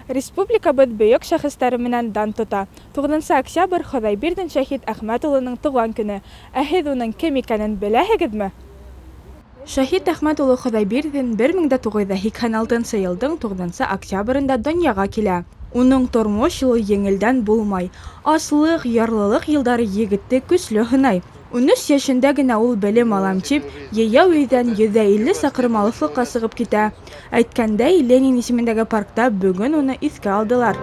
Республикабыҙ бөйөк шәхестәре менән дан тота. Туғыҙынсы октябрь Хоҙайбирҙин Шәһит Әхмәт улының тыуған көнө. Ә һеҙ уның кем икәнен беләһегеҙме? Шәһит Әхмәт улы Хоҙайбирҙин 1986 йылдың туғыҙынсы октябрендә донъяға килә. Уның тормош юлы еңелдән булмай. Аслыҡ, ярлылыҡ йылдары егетте көслө һынай. 13 йәшендә генә ул белем алам тип, йәйәү өйҙән 150 саҡрым алыҫлыҡҡа сығып китә. Әйткәндәй, Ленин исемендәге паркта бөгөн уны иҫкә алдылар.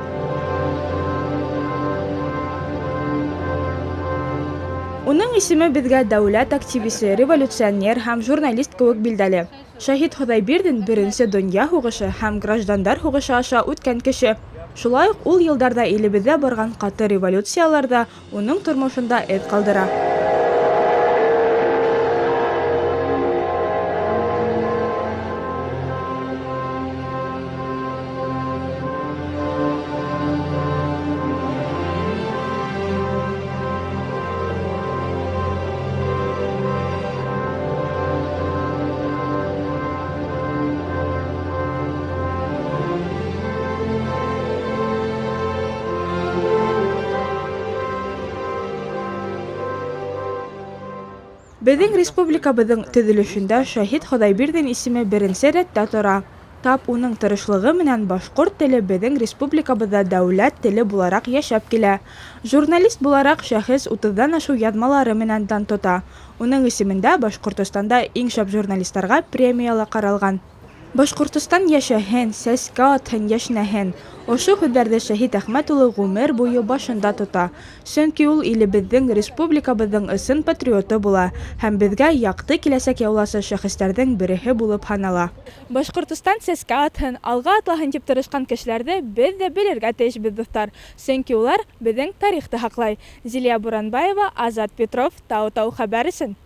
Уның исеме беҙгә дәүләт активисы, революционер һәм журналист кеүек билдәле. Шәһит Хоҙайбирҙин Беренсе донъя һуғышы һәм граждандар һуғышы аша үткән кеше. Шулай уҡ ул йылдарҙа илебеҙҙә барған ҡаты революциялар ҙа уның тормошонда эҙ ҡалдыра. Беҙҙең республикабыҙҙың төҙөлөшөндә Шәһит Хоҙайбирҙин исеме беренсе рәттә тора. Тап уның тырышлығы менән башҡорт теле беҙҙең республикабыҙҙа дәүләт теле булараҡ йәшәп килә. Журналист булараҡ шәхес утыҙҙан ашыу яҙмалары менән дан тота. Уның исемендә Башҡортостанда иң шәп журналистарға премия ла ҡаралған. Башҡортостан йәшәһен, сәскә атһын, йәшнәһен. Ошо һүҙҙәрҙе Шәһит Әхмәт улы ғүмер буйы башында тота. Сөнки ул илебеҙҙең, республикабыҙҙың ысын патриоты була һәм беҙгә яҡты киләсәк яуласы шәхестәрҙең береһе булып һанала. Башҡортостан сәскә атһын, алға атлаһын тип тырышҡан кешеләрҙе беҙ ҙә белергә тейешбеҙ, дуҫтар. Сөнки улар беҙҙең тарихты һаҡлай. Зилиә Буранбаева, Азат Петров, Тау-Тау хәбәр өсөн.